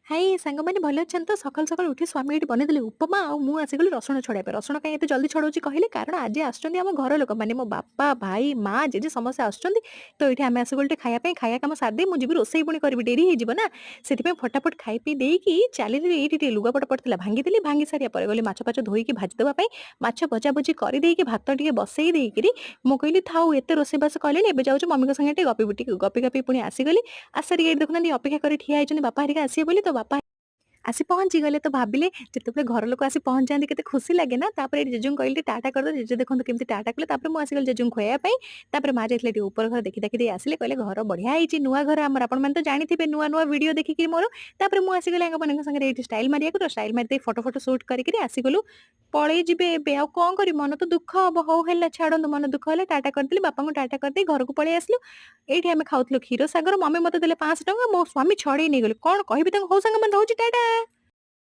High ସାଙ୍ଗମାନେ, ଭଲ ଅଛନ୍ତି ତ? ସକାଳୁ ସକାଳୁ ଉଠି ସ୍ୱାମୀ ଏଇଠି ବନେଇଦେଲେ ଉପମା ଆଉ ମୁଁ ଆସିଗଲି ରସୁଣ ଛଡ଼େଇବା ପାଇଁ। ରସୁଣ କାହିଁ ଏତେ ଜଲ୍ଦି ଛଡ଼ଉଛି କହିଲେ, କାରଣ ଆଜି ଆସୁଛନ୍ତି ଆମ ଘର ଲୋକ, ମାନେ ମୋ ବାପା, ଭାଇ, ମା, ଜେଜେ ସମସ୍ତେ ଆସୁଛନ୍ତି। ତ ଏଇଠି ଆମେ ଆସିଗଲୁ ଟିକେ ଖାଇବା ପାଇଁ। ଖାଇବା କାମ ସାରିଦେଇ ମୁଁ ଯିବି ରୋଷେଇ ପୁଣି କରିବି, ଡେରି ହେଇଯିବ ନା। ସେଥିପାଇଁ ଫଟାଫଟ ଖାଇ ପିଇ ଦେଇକି ଚାଲିଲି। ଏଇଠି ଟିକେ ଲୁଗାପଟା ପଡ଼ିଥିଲା ଭାଙ୍ଗିଦେଲି। ଭାଙ୍ଗି ସାରିବା ପରେ ଗଲି ମାଛ ଫାଛ ଧୋଇକି ଭାଜିଦେବା ପାଇଁ। ମାଛ ଭଜାଭୁଜି କରିଦେଇକି ଭାତ ଟିକେ ବସେଇ ଦେଇକିରି ମୁଁ କହିଲି ଥାଉ, ଏତେ ରୋଷେଇବାସ କଲିଣି, ଏବେ ଯାଉଛି ମମିଙ୍କ ସାଙ୍ଗେ ଟିକେ ଗପି। ଟିକେ ଗପି ଗପି ପୁଣି ଆସିଗଲି। ଆସିସାରିକି ଏଇଠି ଦେଖୁନାହାନ୍ତି, ଅପେକ୍ଷା କରି ଠିଆ ହେଇଛନ୍ତି ବାପା ହେରିକା ଆସିବେ ବୋଲି। ତ ବାପା ଆସି ପହଞ୍ଚିଗଲେ। ତ ଭାବିଲେ, ଯେତେବେଳେ ଘର ଲୋକ ଆସି ପହଞ୍ଚାନ୍ତି କେତେ ଖୁସି ଲାଗେ ନା। ତାପରେ ଏଇଠି ଜେଜେଙ୍କୁ କହିଲି ଟାଟା କରିଦେ। ଜେଜେ ଦେଖନ୍ତୁ କେମିତି ଟାଟା କଲେ। ତାପରେ ମୁଁ ଆସିଗଲି ଜେଜେଙ୍କୁ ଖୁଆଇବା ପାଇଁ। ତାପରେ ମା ଯାଇଥିଲେ ଟିକେ ଉପର ଘର ଦେଖି ଦେଖି ଦେଇ ଆସିଲେ। କହିଲେ ଘର ବଢିଆ ହେଇଛି, ନୂଆ ଘର ଆମର। ଆପଣମାନେ ତ ଜାଣିଥିବେ ନୂଆ ନୂଆ ଭିଡିଓ ଦେଖିକି ମୋର। ତାପରେ ମୁଁ ଆସିଗଲି ସାଙ୍ଗମାନଙ୍କ ସାଙ୍ଗରେ ଏଇଠି ଷ୍ଟାଇଲ ମାରିବାକୁ। ତ ଷ୍ଟାଇଲ ମାରି ଦେଇ ଫଟୋ ଫଟୋ ସୁଟ୍ କରିକିରି ଆସିଗଲୁ। ପଳେଇ ଯିବେ ଏବେ, ଆଉ କଣ କରିବି, ମନ ତ ଦୁଃଖ ହବ। ହଉ ହେଲା, ଛାଡନ୍ତୁ, ମନ ଦୁଃଖ ହେଲା। ଟାଟା କରିଦେଲି ବାପାଙ୍କୁ। ଟାଟା କରିଦେଇ ଘରକୁ ପଳେଇ ଆସିଲୁ। ଏଇଠି ଆମେ ଖାଉଥିଲୁ କ୍ଷୀର ସାଗର। ମମି ମତେ ଦେଲେ 500 ଟଙ୍କା, ମୋ ସ୍ୱାମୀ ଛଡେଇ ନେଇଗଲେ। କଣ କହିବି ତାଙ୍କୁ? ହଉ ସାଙ୍ଗମାନେ, ରହୁଛି, ଟାଟା।